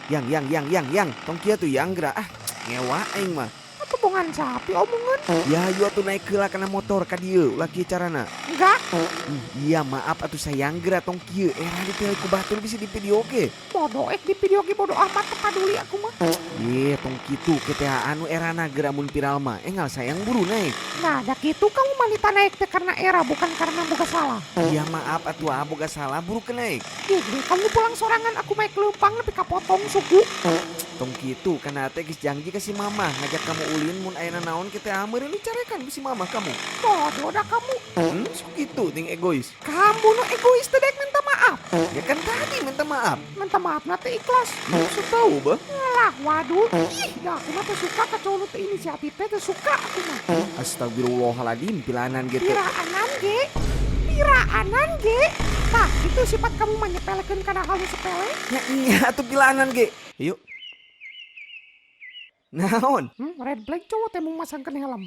Yang yang yang yang yang tong kieu tuh yang geura ah, ngewa aing mah. Atuh bongan sapi omongan. Ya hayu atuh naik heula kana motor ka dieu, ulah kieu carana. Enggak. Iya maaf atuh sayang, geura tong kieu, era ditinggal ku batur bisa di video ge. Bodoh ek di video ge, bodoh amat, teu paduli aku mah. Ye, tong kitu ke teh anu erana geura mun viral mah. Engal sayang, buru naik. Nah, da kitu kamu manita naik teh karena era, bukan karena boga salah. Iya maaf atuh ah, boga salah, buru ke naik. Gede kamu pulang sorangan, aku mah leumpang nepi ka potong suku. Tong kitu, kana teh geus janji ka si mama ngajak kamu ulin, mun aya naon kita meureun dicarekan ku si mama kamu. Bodoh dah kamu. Sok kitu ting egois. Kamu nu egois, teh dek minta maaf. Ya kan tadi minta maaf. Minta maaf nanti ikhlas. So tahu bah. Lah, waduh. Ih, dah aku mah teu suka ka cowok nu teu inisiatif teh, teu suka aku mah. Astagfirullahaladzim, pilanan gitu. Piraanan ge. Piraanan ge. Tah, itu sifat kamu mah, nyepelekeun kana hal nu sepele. Ya iya atuh, pilanan ge. Yuk. Naon? Red flag cowok teh mau masangkeun helm.